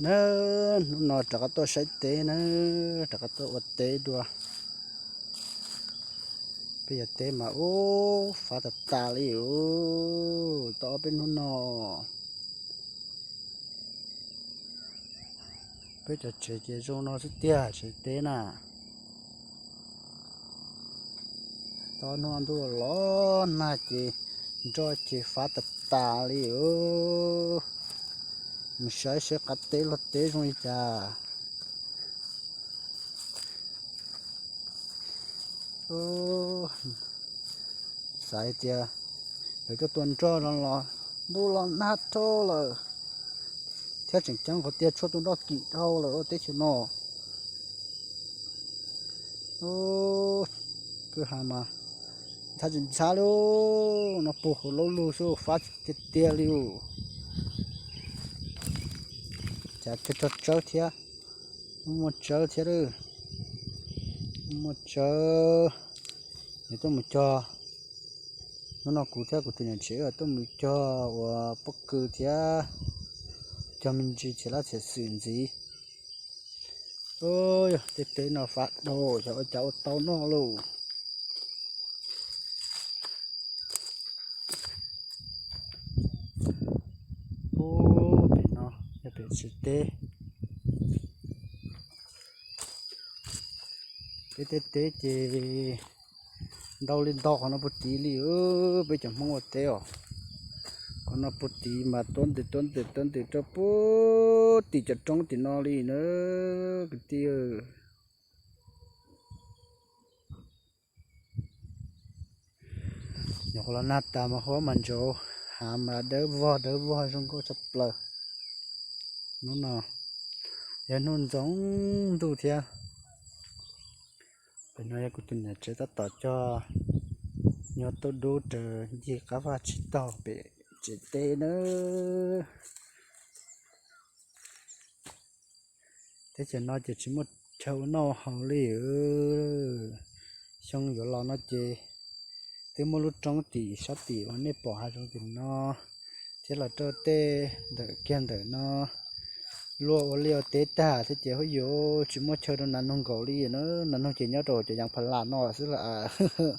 Nawb, hnub no rov qab tuaj saib teb nawb, rov qab tuaj ua teb dua. Peb cov teb mas ub, fav tas tas li ub, tau ob peb hnub no. Peb cov tsev ces zoo no xwb tiag, tsev teb na. Tau ob hnub ntuj los nag ces nroj ces fav tas tas li ub. Mus saib saib qab teb luag teb zoo li cas. Xav hais tias yog tuaj tua nroj no los ntuj los nag dhau lawm, thiab tseem ceeb qhov tias tshuaj tua nroj kim dhau lawm teb chaws no. Kwj ha mas ntxhab tsis ntxhab li, no puag hauv laub lug xwb, fav tiag tiag li. Cas cog tsawb thiab, muaj tsawb thiab, muaj tsawb. Yog tuaj mus cog, hnub no kuv thiab kuv tus niam tsev tuaj mus cog ua pob kws thiab cog me ntsis txhia lab txhia xwm ntxiv. Yog tej teb no fav dhau, xyov ua cas ua tau noj lauj. Ub, pem no yog pem tsev teb. Peb tej teb ces ntau li ntau qhov no puag tid li, peb cov Hmoob ua teb os. Qhov no puag tid mas tuab ntws tuab ntws tuab ntws rau puag tim cov roob tim no li na kwv tij. Nyuam qhuav los nag tas mas huab mas ntsaud, hav mas dawb vog dawb vog zoo nkauj tshaj plaws. Hnub no yog hnub ntxoov ntuj thiab. Pem no yog kuv tus niam tsev tab tom cog nyuag tauj dub raws ncig qab vaj tsis taug pem tsev teb nawb. Teb chaws no ces tsis muaj chaw ua noj haus li. Xyoo yuav los no ces twb muaj lub roob tim sab tim uas nej pom hav zoov tim no, thiab los rau tej ntawm kiag ntawm no, luaj ua liaj ua teb tag thiab ces huab yuav tsis muaj chaw rau nas noog nkaum li na. Nas noog ces nyob rau cov yas pha las no xwb lawm.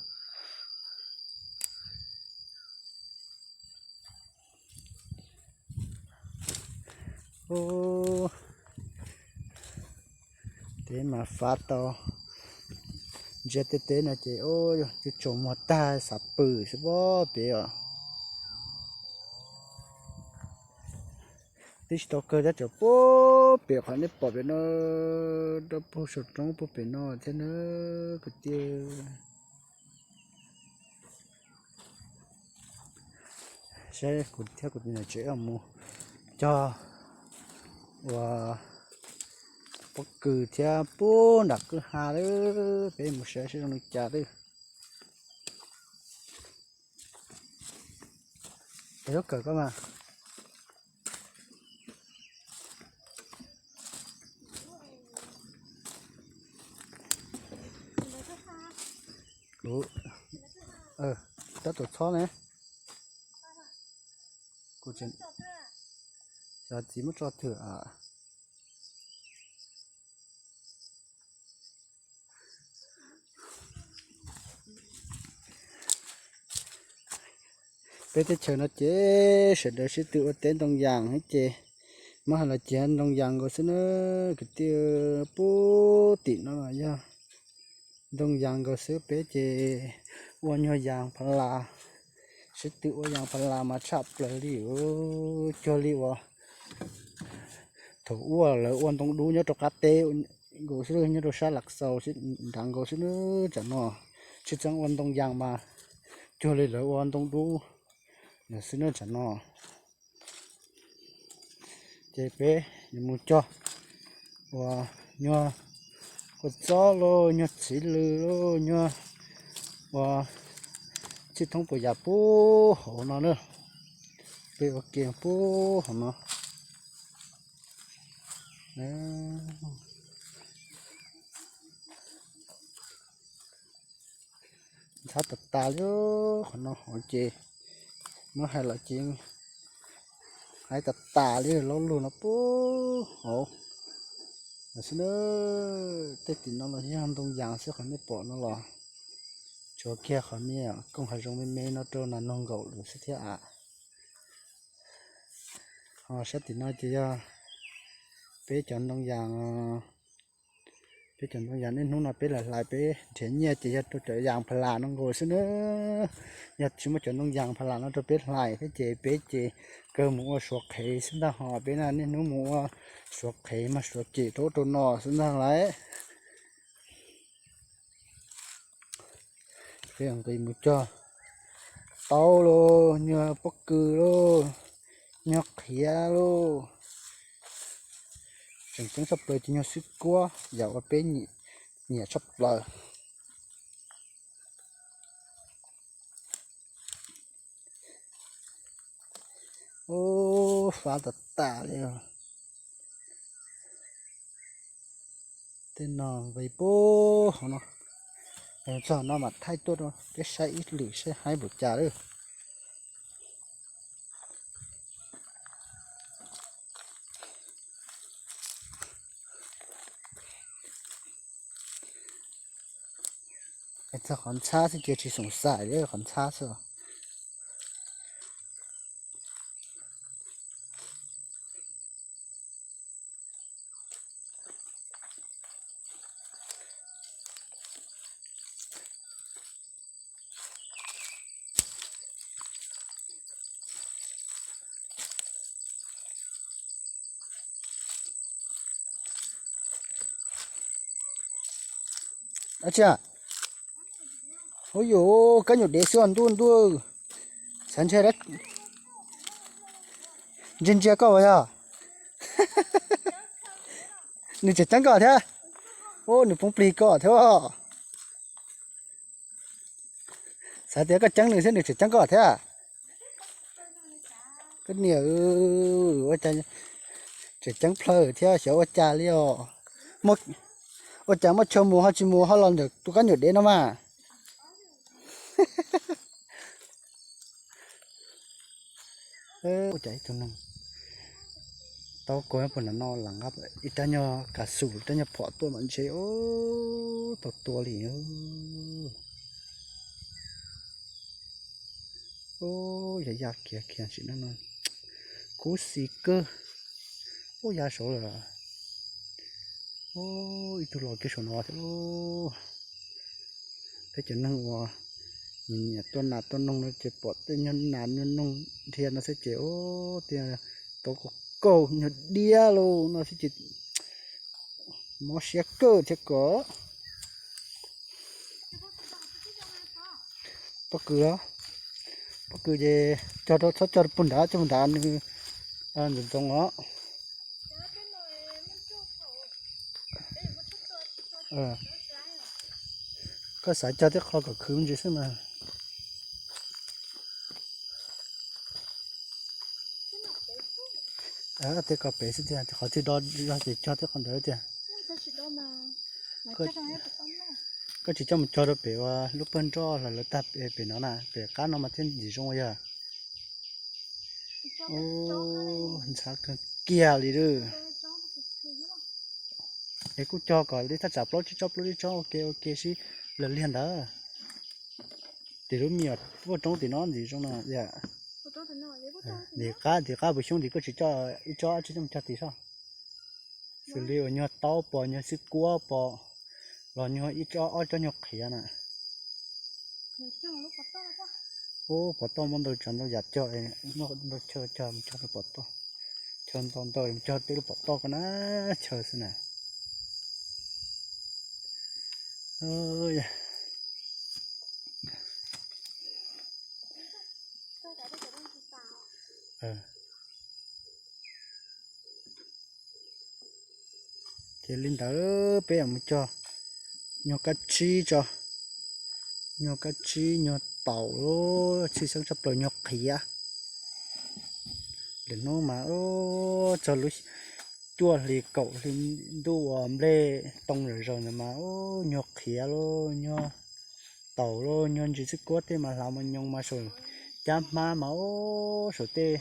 Ub, teb mas fav tau, ntsia tej teb no ces ub, cua tsaus muag tag xav pw xwb pob pem os. Twb tsis tau kawg tab tseem puag pem qhov nej pom pem no, rau puag saum roob puag pem no thiab na kwv tij. Saib kuv thiab kuv tus niam tsev mus cog ua pob kws thiab puag nram kwj ha lawm, peb mus saib saib zoo li cas lawm. Es lub kawm koj mas. Kuv tab tom txhob ne. Kuv tseem xyov txiv muab tso twg. Peb teb chaws no ces sawv daws sib tw ua teb ntoo yas thiab ces, muab hais los ces ntoo yas nkaus xwb na. Kwv tij, puag tim no los yog ntoo yas nkaus xwb, peb ces ua nyuag yas pha las, sib tw ua yas pha las mas tshaj plaws li. Cuag li uas thaum ub lawv ua ntoo dub nyob rau qab teb nkaus xwb, nyob rau sab Lav Xaus nrad nkaus xwb na. Tsam no tsis txeeb ua ntoo yas mas cuag li lawv ua ntoo dub lawm xwb na tsam no. Ces peb yuav mus cog uas nyuag kua txob lauj, nyuag txiv lws lauj, nyuag uas txhij thoob puas yas puag hauv no na. Peb ua ke puag hauv no. Ntxhab tas tas li qhov no hauv ces, muab hais los ces Hais tas tas li lub lug no puag hauv xwb na. Tej tim no los yog ntoo yas xwb, qhov nej pom no los tshuav kiag qhov me kooj hav zoov me me no rau nas noog nkaum lawm xwb thiab a. Ho sab tim no ces yog peb cov ntoo yas, peb cov ntoo yas niaj hnub no peb hlais hlais peb nrhiav nyiaj ces yog rau cov yas pha las no nkaus xwb na. Yog tsis muaj cov ntoo yas pha las no rau peb hlais thiab ces peb ces kawg mus ua suav qhev xwb ntag, ho peb na niaj hnub mus ua suav qhev mas suav cem rau ub rau no xwb ntag lauj. Peb nqis mus cog taub lauj, nyuag pob kws lauj, nyuag qhiav lauj. Tseem ceeb tshaj plaws ces nyuag xwb kuab, yam uas peb nyiam tshaj plaws. Ub, fab tas tas li. Tej no nqis puag hauv no, txog no mam thaij tuaj rau peb saib ib lwm seb haib npaum cas lawm. Txog qhov ntxhab xwb ces tsis xoom xaim li, qhov ntxhab xwb. Ab tsi, ub yuv, kab nyuam dev xwb ntuj ntuj. Xav ntshai, ntsia ntsia koj as yog. Nws tseem ceeb koj thiab. Ub, nws poob plig koj thiab. Xav tias koj ceeb nws thiab nws tseem ceeb koj thiab. Koj niam, ua cas tseem ceeb plhaw thiab xyov ua cas li os. Ua cas muaj chaw mus ho tsis mus ho los ntawm tus kab nyuam dev no mas. Ua cas ib tug neeg tau kag puag nram no las, ib rab nyuag kav xum, rab nyuag phom tuaj mam ntshe tau tua li. Ub, yog ya kiag kiag sim neej no kub xis kawg. Ub, ya saud lawm. Ub, ib tug los kiag saum no thiab lauj. Peb cov neeg uas nyiam tua nas tua noog no ces pom tej nyuag nas nyuag noog dhia no xwb ces ub, tias tau kaum kaum nyuag diab lauj no xwb ces mob siab kawg thiab ko. Pob kws, pob kws ces cog rau, txhob cog rau puag nrad, cog puag nrad nws ntxoov ntxoov os. Koj xav cog tej qho kom khwv me ntsis xwb mas. Tej ko pem xwb tiag, qhov twg do zog ces cog tej qhov ntawd tiag. Koj tsis coj mus cog rau pem uas lub pawg nroj los lawv tag pem no na, pem qab no mas thiaj ntxim zoo yog. Ntxhab kawg kiag li lawm. Es kuj cog kom li thaj tsam plaub tsib tsob plaub tsib tsob ua ke ua ke sib law liag ntawd. Tim lub me nyuam vuaj roob tim no ntxim zoo no. Tim qab, tim qab puas xyoob tim koj tsis coj ib tsob dab tsi coj mus cog tim soj. Xws li uas nyuag taub pos, nyuag xwb kuab pos, los nyuag ib tsob ob tsob nyuag qhiav na. Ub, pov toj muaj ntau tsav ntau yam cog, muaj ntau chaw cog mus cog rau pov toj. Chaw ntau ntau mus cog tej lub pov toj ko na, chaw xwb na. Ces li ntawd peb yuav mus cog nyuag kab tsib tso, nyuag kab tsib, nyuag taum, tshwj xeeb tshaj plaws nyuag qhiav. Lwm hnub mas txog lub cuaj hli kaum hli ntuj uas nplej too zom zaws ntawd mas nyuag qhiav lauj, nyuag taum lauj, nyuag ntsis xwb kuab tej mas hlav mos nyoos mas saum cab hmab mas ub saum tej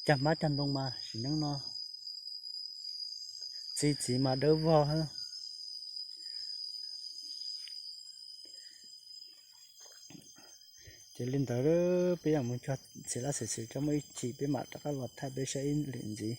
Cag hmab cag ntoo mas sim neej no txi txiv mas dawb vog hab. Ces li ntawd peb yuav mus cog txiv laj xwm xwm tso, muaj ib chim peb mam rov qab los thaij peb saib ib lwm ntxiv.